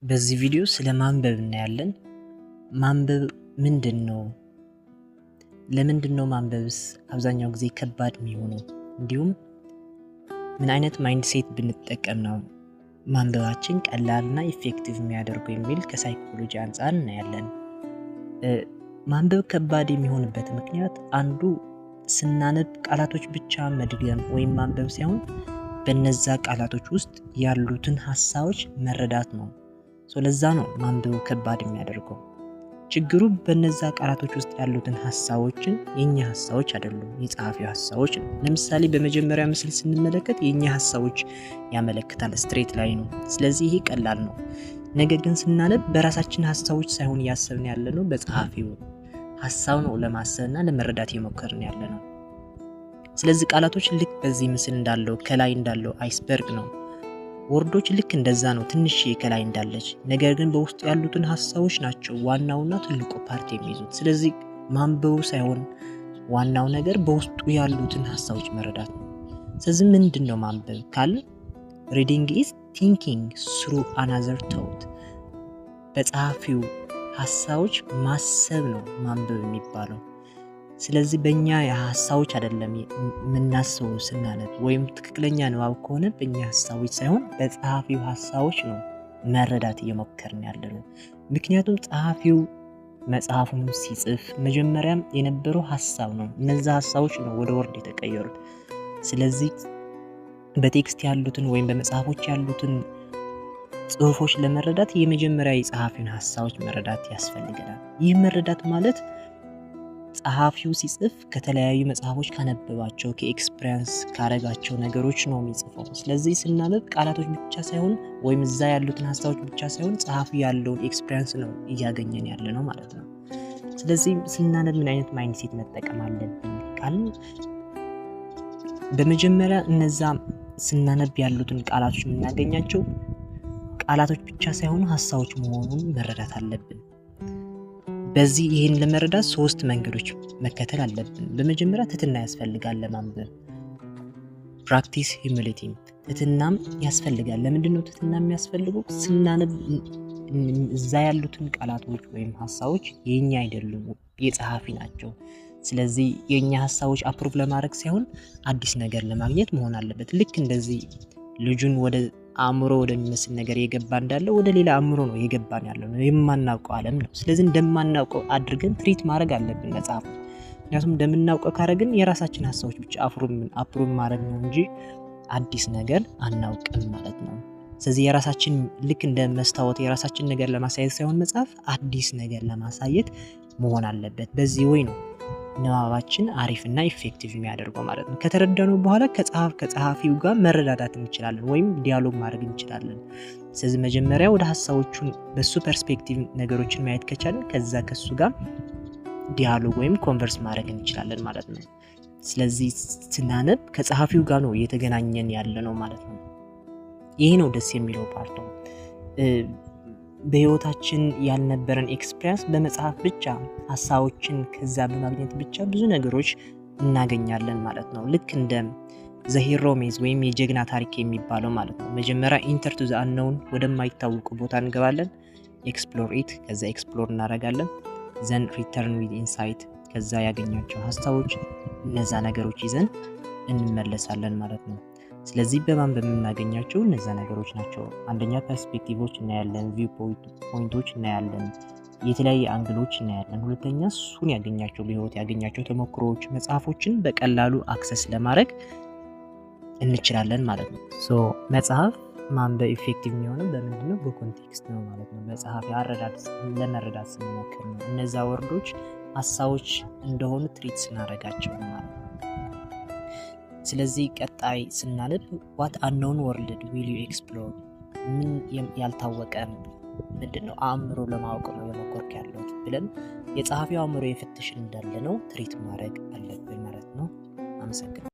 በዚህ ቪዲዮ ስለ ማንበብ እናያለን። ማንበብ ምንድን ነው? ለምንድን ነው ማንበብስ አብዛኛው ጊዜ ከባድ የሚሆነው? እንዲሁም ምን አይነት mindset ብንጠቀም ነው ማንበባችን ቀላልና effective የሚያደርገው የሚል ከ psychology አንጻር እናያለን። ማንበብ ከባድ የሚሆንበት ምክንያት አንዱ ስናነብ ቃላቶች ብቻ መድገም ወይም ማንበብ ሳይሆን በነዛ ቃላቶች ውስጥ ያሉትን ሀሳቦች መረዳት ነው። ለዛ ነው ማንበቡ ከባድ የሚያደርገው። ችግሩ በነዛ ቃላቶች ውስጥ ያሉትን ሀሳቦችን የኛ ሀሳቦች አይደሉም፣ የጸሐፊው ሀሳቦች ነው። ለምሳሌ በመጀመሪያ ምስል ስንመለከት የኛ ሀሳቦች ያመለክታል straight line ነው። ስለዚህ ይሄ ቀላል ነው። ነገር ግን ስናነብ በራሳችን ሀሳቦች ሳይሆን እያሰብን ያለ ነው፣ በጸሐፊው ሀሳብ ነው ለማሰብና ለመረዳት የሞከርን ያለ ነው። ስለዚህ ቃላቶች ልክ በዚህ ምስል እንዳለው ከላይ እንዳለው iceberg ነው። Word ኦች ልክ እንደዛ ነው፣ ትንሽ ከላይ እንዳለች፣ ነገር ግን በውስጡ ያሉትን ሀሳቦች ናቸው ዋናውና ትልቁ part የሚይዙት። ስለዚህ ማንበቡ ሳይሆን ዋናው ነገር በውስጡ ያሉትን ሀሳቦች መረዳት ነው። ስለዚህ ምንድን ነው ማንበብ ካልን reading is thinking through another thought፣ በጸሐፊው ሀሳቦች ማሰብ ነው ማንበብ የሚባለው። ስለዚህ በእኛ ሀሳቦች አይደለም የምናስበው ስናነብ፣ ወይም ትክክለኛ ንባብ ከሆነ በእኛ ሀሳቦች ሳይሆን በጸሐፊው ሀሳቦች ነው መረዳት እየሞከርን ያለ ነው። ምክንያቱም ጸሐፊው መጽሐፉን ሲጽፍ መጀመሪያም የነበረው ሀሳብ ነው። እነዛ ሀሳቦች ነው ወደ word የተቀየሩት። ስለዚህ በ text ያሉትን ወይም በመጽሐፎች ያሉትን ጽሁፎች ለመረዳት የመጀመሪያ የጸሐፊውን ሀሳቦች መረዳት ያስፈልገናል። ይህ መረዳት ማለት ጸሐፊው ሲጽፍ ከተለያዩ መጽሐፎች ካነበባቸው፣ ከ experience ካረጋቸው ነገሮች ነው የሚጽፈው። ስለዚህ ስናነብ ቃላቶች ብቻ ሳይሆን ወይም እዛ ያሉትን ሀሳቦች ብቻ ሳይሆን ጸሐፊው ያለውን experience ነው እያገኘን ያለ ነው ማለት ነው። ስለዚህ ስናነብ ምን አይነት mindset መጠቀም አለብን ካልን በመጀመሪያ እነዛ ስናነብ ያሉትን ቃላቶች የምናገኛቸው ቃላቶች ብቻ ሳይሆኑ ሀሳቦች መሆኑን መረዳት አለብን። በዚህ ይህን ለመረዳት ሶስት መንገዶች መከተል አለብን። በመጀመሪያ ትህትና ያስፈልጋል ለማንበብ፣ practice humility፣ ትህትናም ያስፈልጋል። ለምንድን ነው ትህትና የሚያስፈልገው? ስናነብ እዛ ያሉትን ቃላቶች ወይም ሀሳቦች የኛ አይደሉም፣ የጸሐፊ ናቸው። ስለዚህ የእኛ ሀሳቦች approve ለማድረግ ሳይሆን አዲስ ነገር ለማግኘት መሆን አለበት። ልክ እንደዚህ ልጁን ወደ አእምሮ ወደሚመስል ነገር የገባ እንዳለ ወደ ሌላ አእምሮ ነው የገባን ያለው ነው፣ የማናውቀው ዓለም ነው። ስለዚህ እንደማናውቀው አድርገን treat ማድረግ አለብን መጽሐፉ። ምክንያቱም እንደምናውቀው ካደረግን የራሳችን ሀሳቦች ብቻ approve ማድረግ ነው እንጂ አዲስ ነገር አናውቅም ማለት ነው። ስለዚህ የራሳችን ልክ እንደ መስታወት የራሳችን ነገር ለማሳየት ሳይሆን መጽሐፍ አዲስ ነገር ለማሳየት መሆን አለበት። በዚህ way ነው ንባባችን አሪፍና effective የሚያደርገው ማለት ነው። ከተረዳነው በኋላ ከጸሐፊው ጋር መረዳዳት እንችላለን ወይም dialogue ማድረግ እንችላለን። ስለዚህ መጀመሪያ ወደ ሀሳቦቹን በሱ perspective ነገሮችን ማየት ከቻልን ከዛ ከሱ ጋር dialogue ወይም converse ማድረግ እንችላለን ማለት ነው። ስለዚህ ስናነብ ከጸሐፊው ጋር ነው እየተገናኘን ያለ ነው ማለት ነው። ይህ ነው ደስ የሚለው part ኡ። በህይወታችን ያልነበረን experience በመጽሐፍ ብቻ ሀሳቦችን ከዛ በማግኘት ብቻ ብዙ ነገሮች እናገኛለን ማለት ነው። ልክ እንደ the hero maze ወይም የጀግና ታሪክ የሚባለው ማለት ነው። መጀመሪያ enter to the unknown፣ ወደማይታወቁ ቦታ እንገባለን። Explore it፣ ከዛ explore እናደርጋለን። Then return with insight፣ ከዛ ያገኛቸው ሀሳቦች እነዛ ነገሮች ይዘን እንመለሳለን ማለት ነው። ስለዚህ በማንበብ የምናገኛቸው እነዛ ነገሮች ናቸው። አንደኛ perspective ኦች እናያለን፣ view point ኦች እናያለን፣ የተለያየ angle ኦች እናያለን። ሁለተኛ እሱን ያገኛቸው በህይወት ያገኛቸው ተሞክሮዎች መጽሐፎችን በቀላሉ access ለማድረግ እንችላለን ማለት ነው። So መጽሐፍ ማንበብ effective የሚሆነው በምንድን ነው? በ context ነው ማለት ነው። መጽሐፍ ለመረዳት ስንሞክር ነው። እነዛ word ኦች ሀሳቦች እንደሆኑ treat ስናደርጋቸው ነው ማለት ነው። ስለዚህ ቀጣይ ስናነብ what unknown world will you explore፣ ምን ያልታወቀ ምንድን ነው አእምሮ ለማወቅ ነው የሞከርክ ያለሁት ብለን የጸሐፊው አእምሮ የፍትሽን እንዳለ ነው treat ማድረግ አለብን ማለት ነው። አመሰግናለሁ።